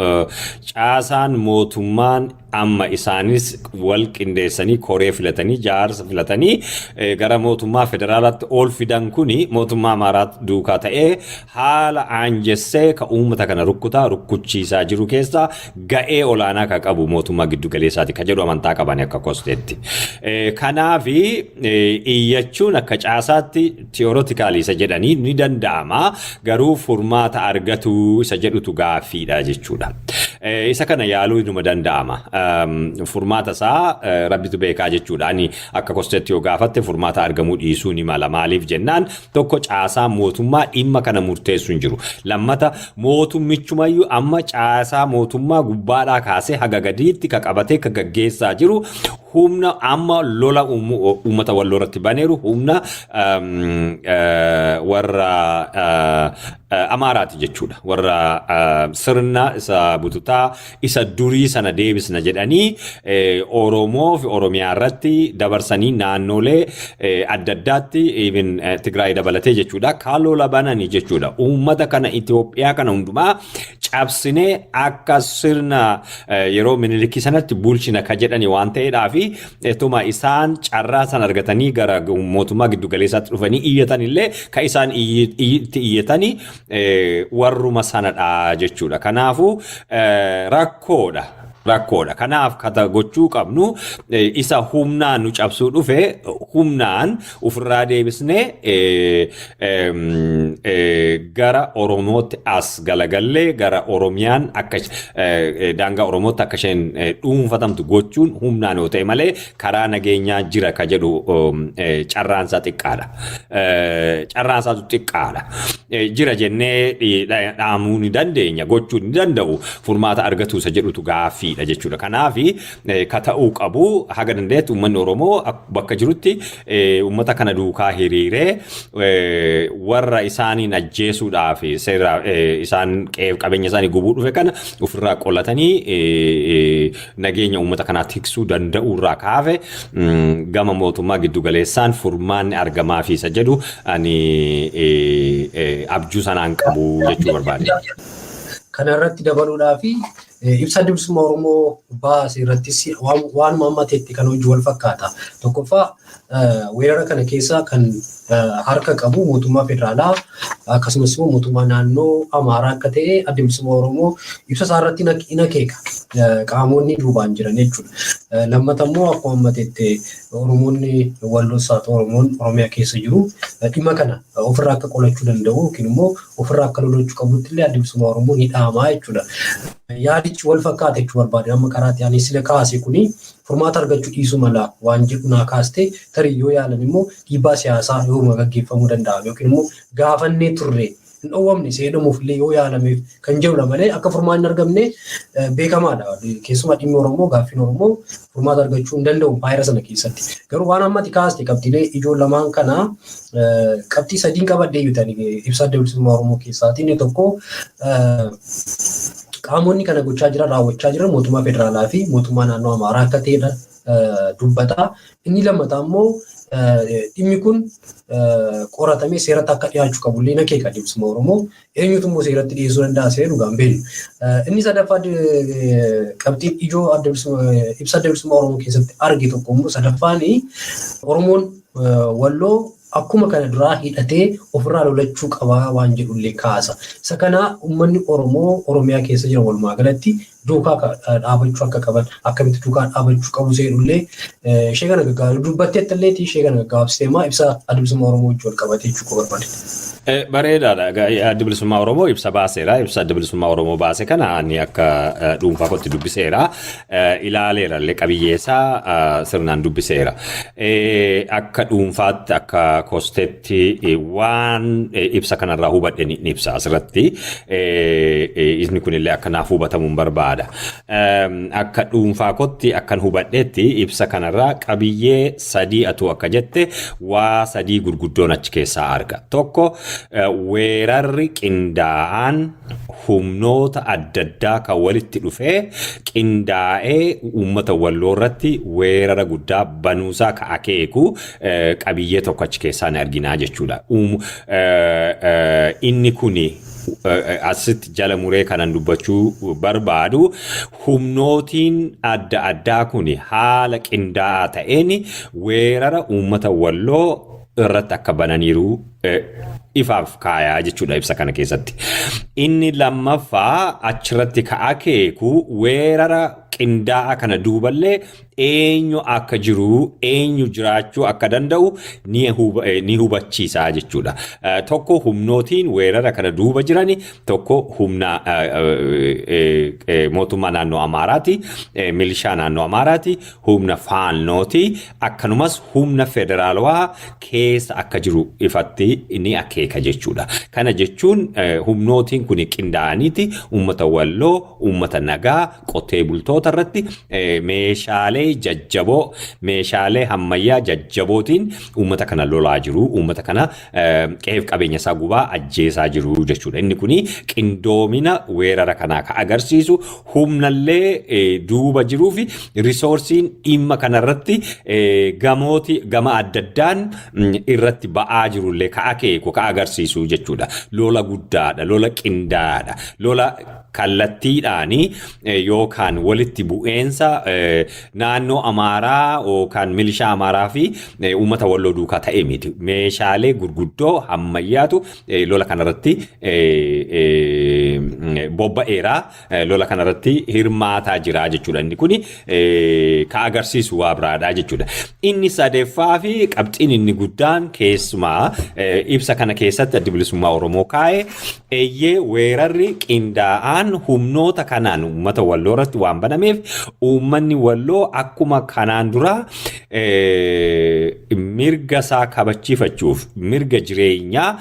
caasaan mootummaan amma isaanis wal qindeessanii koree filatanii, jaarsa filatanii gara mootummaa federaalaatti ol fidan kuni mootummaa Amaaraa duukaa ta'ee haala aanjessee ka uummata kana rukkutaa rukkuchiisaa jiru keessaa ga'ee olaanaa ka qabu mootummaa giddu galeessaati ka jedhu amantaa qaban akka kosteetti. Kanaafi iyyachuun akka caasaatti theoretically isa jedhanii ni danda'ama, garuu furmaata argatu isa jedhutu gaaffiidha jechuudha. Isa kana yaaluu inuma danda'ama. Furmaata isaa rabbitu beekaa jechuudha. Ani akka kosteetti yoo gaafatte furmaata argamuu dhiisuu ni mala. Maaliif jennaan, tokko, caasaa mootummaa dhimma kana murteessu hin jiru. Lammata, mootummichumayyuu amma caasaa mootummaa gubbaadhaa kaasee haga gadiitti ka qabatee ka gaggeessaa jiru, humna amma lola uummata Walloo irratti baneeru, humna warra Amaaraati jechuudha. Warra sirna isa bututaa isa durii sana deebisna jedhanii Oromoo fi Oromiyaa irratti dabarsanii naannolee adda addaatti, even Tigraay dabalatee jechuudha, kan lola bananii jechuudha. Uummata kana, Itoophiyaa kana hundumaa cabsinee akka sirna yeroo Minilikii sanatti bulchina ka jedhani waan ta'eedhaa fi etuma isaan carraa san argatanii gara mootummaa giddu galeessaatti dhufanii iyyatan illee, ka isaan itti iyyatanii warruma sanadha jechuudha. Kanaafuu rakkoodha. Rakkoodha. Kanaaf kata gochuu qabnu, isa humnaan nu cabsuu dhufe humnaan ofirraa deebisnee gara Oromootti as galagallee, gara Oromiyaan akka daangaa Oromootti akka isheen dhuunfatamtu gochuun humnaan yoo ta'e malee, karaa nageenyaa jira ka jedhu carraansaa xiqqaadha. Carraansaatu xiqqaadha. Jira jennee dhaamuu ni dandeenya, gochuu ni danda'u, furmaata argatu isa jedhutu gaaffiidha jechuudha. Kanaaf ka ta'uu qabu, haga dandeetti uummanni Oromoo bakka jirutti uummata kana duukaa hiriiree, warra isaaniin ajjeesuudhaaf seera isaan qabeenya isaanii gubuu dhufe kana ofirraa qolatanii nageenya uummata kanaa tiksuu danda'uu irraa kaafe, gama mootummaa giddugaleessaan furmaanni argamaa fi isa jedhu ani abjuu sanaan qabu jechuu barbaade. Kana irratti dabaluudhaa fi ibsa Adda Bilisummaa Oromoo baase irrattis waanuma amma ta'etti kan hojii wal fakkaata. Tokkoffaa, weerara kana keessa kan harka qabu mootummaa federaalaa akkasumas immoo mootummaa naannoo Amaaraa akka ta'e Adda Bilisummaa Oromoo ibsa isaa irratti in akeeka. Qaamonni duubaan jiran jechuudha. Lammata immoo, akkuma amma ta'etti, Oromoonni Walloos haa ta'u Oromoon Oromiyaa keessa jiru dhimma kana ofirraa akka qolachuu danda'u yookiin immoo ofirraa akka lolachuu qabutti illee Adda Bilisummaa Oromoo ni dhaamaa jechuudha. Yaadichi wal fakkaata jechuu barbaade. Amma karaatti ani sila kaase kuni furmaata argachuu dhiisuu mala waan jedhu naa kaaste. Tarii yoo yaalan immoo dhiibbaa siyaasaa yooma gaggeeffamuu danda'a yookiin immoo gaafannee turre hin dhoowwamne seedhamuuf illee yoo yaalameef kan jedhudha malee, akka furmaanni argamne beekamaadha. Keessumaa dhimmi Oromoo, gaaffiin Oromoo furmaata argachuu hin danda'u paayira sana keessatti. Garuu waan ammati kaaste qabxiilee ijoo lamaan kana, qabxii sadiin qabadhee iyyuu ibsa Adda Bilisummaa Oromoo keessaati. Inni tokko, qaamonni kana gochaa jiran, raawwachaa jiran mootummaa federaalaa fi mootummaa naannoo Amaaraa akka ta'edha dubbata. Inni lammataa immoo, dhimmi kun qoratamee seeratti akka dhiyaachuu qabullee na keeka Bilisummaa Oromoo. Eenyutu immoo seeratti dhiyeessuu danda'a seera dhugaan beeknu. Inni sadaffaa, qabxiin ijoo ibsa Adda Bilisummaa Oromoo keessatti arge tokko immoo sadaffaan, Oromoon Walloo akkuma kana duraa hidhatee ofirraa lolachuu qabaa waan jedhullee kaasa. Isa kana uummanni Oromoo Oromiyaa keessa jiran walumaa galatti duukaa dhaabachuu akka qaban, akkamitti duukaa dhaabachuu qabu seedhullee ishee kana gaggabaabsitee dubbatteetti illee, ishee kana gaggabaabsitee maa ibsa Adda Bilisummaa Oromoo wajjin wal qabatee jechuu barbaade. Bareedaadha. Adda Bilisummaa Oromoo ibsa baaseera. Ibsa Adda Bilisummaa Oromoo baase kana ani akka dhuunfaa kootti dubbiseera. Ilaaleera illee, qabiyyee isaa sirnaan dubbiseera. Akka dhuunfaatti, akka kosteetti, waan ibsa kanarraa hubadhe ni ibsa asirratti. Inni kunillee akka naaf hubatamuun barbaada. Akka dhuunfaa kootti akkan hubadhetti, ibsa kanarraa qabiyyee sadii atuu akka jette waa sadii gurguddoon achi keessaa arga. Tokko, weerarri qindaa'aan humnoota adda addaa kan walitti dhufee qindaa'ee uummata Walloo irratti weerara guddaa banuusaa ka akeeku qabiyyee tokko achi keessaa ni arginaa jechuudha. Inni kuni asitti jala muree kanan dubbachuu barbaadu, humnootiin adda addaa kun haala qindaa'aa ta'een weerara uummata Walloo irratti akka bananiiru ifaaf kaayaa jechuudha ibsa kana keessatti. Inni lammaffaa achirratti ka akeeku weerara qindaa'aa kana duuballee eenyu akka jiru, eenyu jiraachuu akka danda'u ni hubachiisa jechuudha. Tokko humnootiin weerara kana duuba jirani, tokko humna mootummaa naannoo Amaaraati, milishaa naannoo Amaaraati, humna faannooti, akkanumas humna federaalawaa keessa akka jiru ifatti ni akeeka jechuudha. Kana jechuun humnootiin kun qindaa'aniiti uummata Walloo, uummata nagaa, qotee bultoota irratti meeshaalee jajjaboo, meeshaalee ammayyaa jajjabootiin uummata kana lolaa jiru, uummata kana qe'eef qabeenya isaa gubaa ajjeesaa jiru jechuudha. Inni kuni qindoomina weerara kanaa ka agarsiisu, humnallee duuba jiruu fi resourceiin dhimma kanarratti gamooti gama adda addaan irratti ba'aa jirullee ka akeeku, ka agarsiisu jechuudha. Lola guddaadha, lola qindaa'aadha, lola kallattiidhaani yookaan walitti bu'eensa naannoo Amaaraa yookaan milishaa Amaaraa fi uummata Walloo duukaa ta'e miti. Meeshaalee gurguddoo ammayyaatu lola kanarratti bobba'eera. Lola kanarratti hirmaataa jira jechuudha. Inni kuni ka agarsiisu waa biraadha jechuudha. Inni sadeeffaa fi qabxiin inni guddaan keessumaa ibsa kana keessatti Addi Bilisummaa Oromoo kaa'e, eeyyee, weerarri qindaa'aan humnoota kanaan uummata Walloo irratti waan banameef, uummanni Walloo akkuma kanaan dura mirga isaa kabachiifachuuf, mirga jireenyaa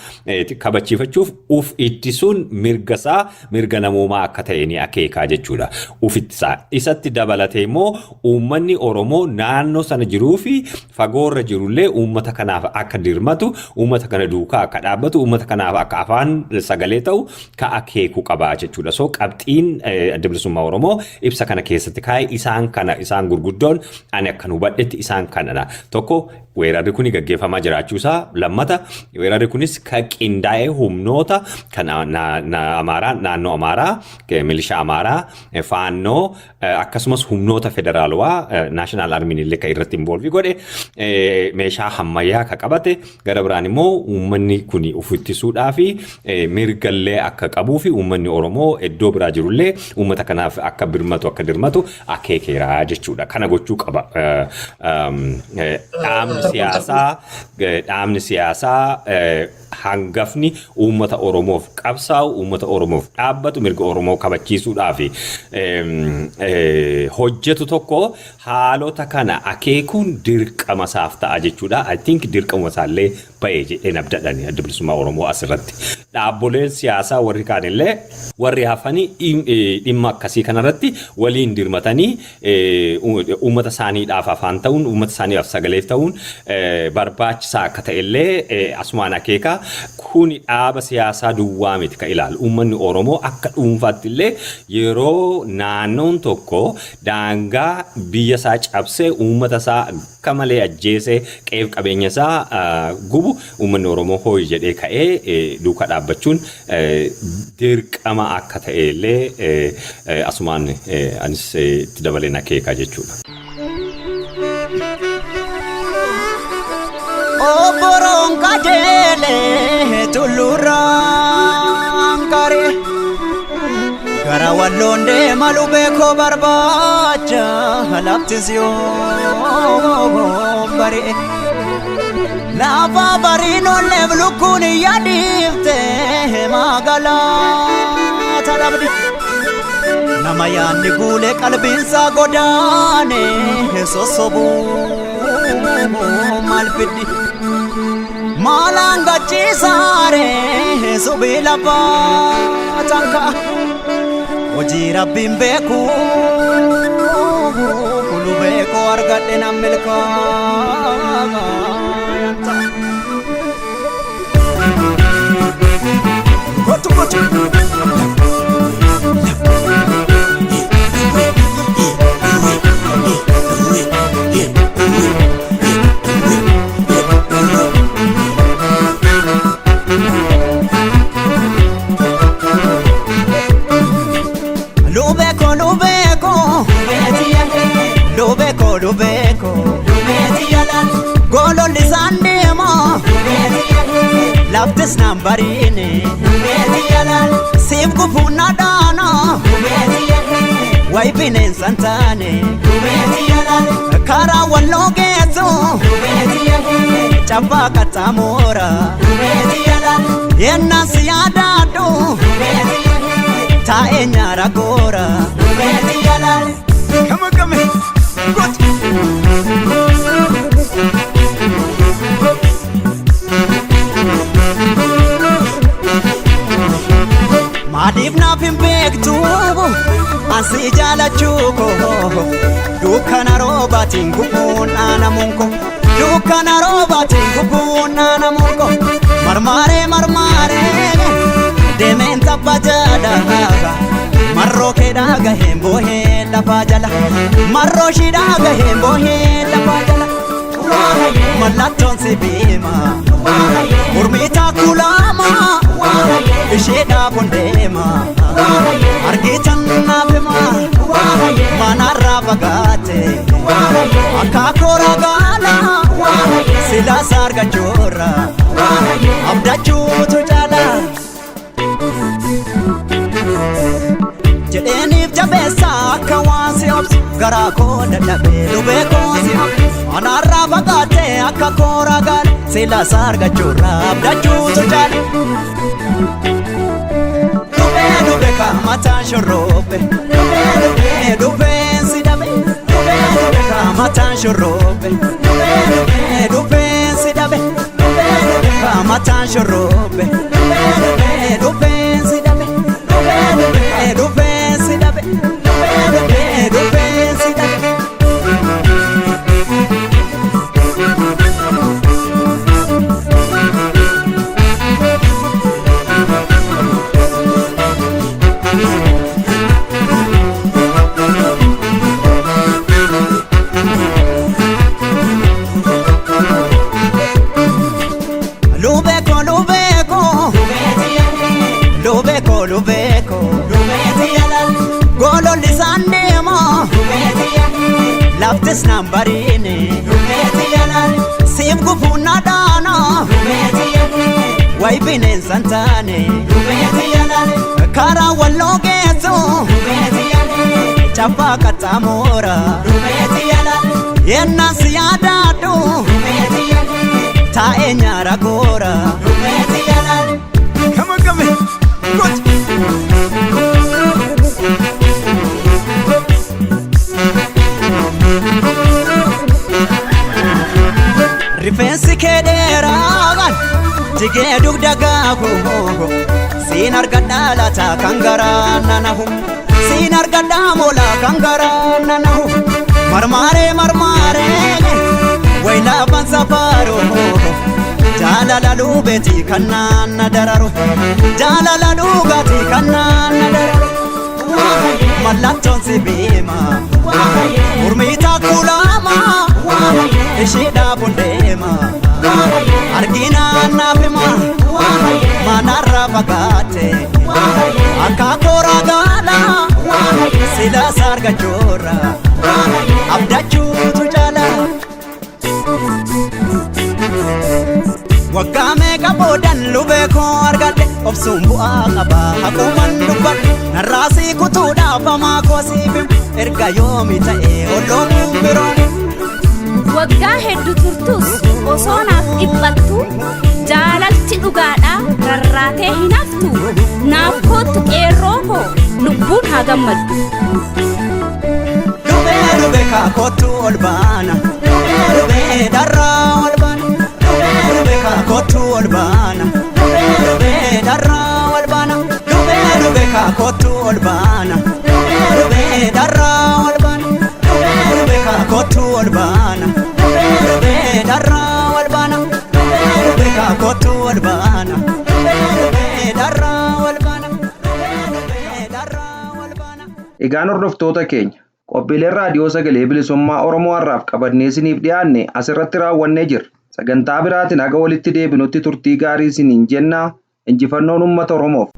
kabachiifachuuf uf ittisuun mirga isaa, mirga namoomaa akka ta'e ni akeekaa jechuudha. Uf ittisaa. Isatti dabalatee immoo uummanni Oromoo naannoo sana jiruu fi fagoorra jirullee uummata kanaaf akka dirmatu, uummata kana duukaa akka dhaabbatu, uummata kanaaf akka afaan sagalee ta'u ka akeeku qabaa jechuudha. So qabxiin Adda Bilisummaa Oromoo ibsa kana keessatti kaa'e isaan kana, isaan gurguddoon ani akkan hubadhetti isaan kanadha. Tokko, weerarri kun gaggeeffamaa jiraachuusaa; lammata, weerarri kunis ka qindaa'ee humnoota kan Amaaraa, naannoo Amaaraa, milishaa Amaaraa, faannoo, akkasumas humnoota federaalawaa, national armyn illee kan irratti involve godhe, meeshaa ammayyaa ka qabate, gara biraan immoo uummanni kun of ittisuudhaa fi mirgallee akka qabuu fi uummanni Oromoo iddoo biraa jirullee uummata kanaaf akka birmatu, akka dirmatu akeekeera jechuudha. Kana gochuu qaba. Dhaabni siyaasaa hangafni uummata Oromoof qabsaa'u, uummata Oromoof dhaabbatu, mirga Oromoo kabachiisuudhaaf hojjetu tokko haalota kana akeekuun dirqama isaaf ta'a jechuudha. I think dirqama isaallee ba'ee jedheen abdadhani Adda Bilisummaa Oromoo asirratti. Dhaabboleen siyaasaa warri kaanillee, warri hafanii, dhimma akkasii kanarratti waliin dirmatanii uummata isaaniidhaaf afaan ta'uun, uummata isaaniidhaaf sagalee ta'uun barbaachisaa akka ta'ellee asumaan akeeka. Kuni dhaaba siyaasaa duwwaa miti ka ilaalu. Uummanni Oromoo akka dhuunfaatti illee yeroo naannoon tokko daangaa biyya isaa cabsee, uummata isaa akka malee ajjeesee, qe'eef qabeenya isaa gubu, uummanni Oromoo hooyi jedhee ka'ee duukaa dhaabbachuun dirqama akka ta'e illee asumaan anis itti dabaleen akeekaa jechuudha. Obboroon qajeelee tulluurraan qaree gara Walloon deema lubeekoo barbaacha, laftis yoo bari'e. Lafa bariin olleef lukkuun yaadiifte magaalaa dhabdi. Nama yaanni guulee qalbiinsaa godaane sossobuu maal fiddi? Maalaan gachiisaare subii lafaa tanka'a. Hojii Rabbiin beeku kulu beekoo argadhe nan milkaa'a. Kottu kottu. Lubeko lubeko lubeko lubeko, gololli isaan deema, laftis naan bariine, siif gufuun na dhaana. Way. bineensa hin taane karaa walloo geessu chabbaa qaxxaamuura yennaan si yaadaadhu taa'ee nyaara goora. Maaliif naaf hin beektu ansi jaalachuu koo dukkana roobaatiin gubbuun aanamuun koo dukkana roobaatiin gubbuun aanamuun koo marmaaree marmaaree deemeen tabba jala marroo keedhaa gaheen boohee lafaa jala marroo shidhaa gaheen boohee lafaa jala mallattoon si beema mormitaa kulaama isheedhaaf hundeema argitan naaf hima manarraa fagaate akaakoo ragaala silaasa argachuurra abdachuutu caala jedheeniif jabeessa akka waan si obsu garaa koo dadhabee lubee koo si obsu manarraa fagaate akka koo ragaala silaasa argachuurra abdachuutu caala. Dubee dubee kaamataan shorrobe dubee dubee dubeen si dhabe dubee dubee kaamataan shorrobe dubee dubee dubeen si dhabe dubee dubee kaamataan shorrobe dubee dubee dubeen si dhabe dubee dubee dubeen si dhabe dubee dubee dubeen si dhabe. Lubeko, lubeko, lubeko, lubeko, gololli isaan deema, laftis naan bariine, siif gufuun na dhaana, wayi bineensa hin taane, karaa walloo geessu, chabbaa qaxxaamuura, yennaan si yaadaadhu. Taa'ee nyaara goora. Rifeensi kee dheeraan jigee dugda gaafu siin argadhaa laata kan garaa nanahu siin argadhaa moolaa kan garaa nanahu marmaaree marmaaree. Waylafan safaru jaalala lubeeti kan naanna dararu jaalala dhugaati kan naanna dararu mallattoon si beema mormitaa kulaama isheedhaaf hundeema arginaan naaf hima manarraa fagaate akaakoo ragaala silaasa argachuurra abdachuutu caala. Waggaa meeqa boodan lubee koo argadhe obsuun bu'aa qaba haquuman dubbadhe narraasii kutuudhaaf hamaa koo siif erga yoomi ta'e olloomuun biroon. Waggaa hedduu turtus osoo naaf dhiphattu jaalalti dhugaadhaa rarraatee hin haftu naaf kootu qeerroo koo lubbuun haa gammaddu. Dubee dubee kaakootu ol baana dubee dubee darraa ol baana. Dubee kaakootu ol baana dubee dubee darraa ol baana dubee dubee kaakootu ol baana dubee dubee darraa ol baana dubee dubee kaakootu ol baana dubee dubee darraa ol baana dubee dubee kaakootu ol baana dubee dubee darraa ol baana dubee dubee darraa ol baana. Egaan hordoftoota keenya qophiileen raadiyoo sagalee bilisummaa Oromoo har'aaf qabannee isiniif dhiyaanne asirratti raawwannee jirra. Sagantaa biraatiin haga walitti deebinutti turtii gaarii isiniin jenna. Injifannoon uummata Oromoof.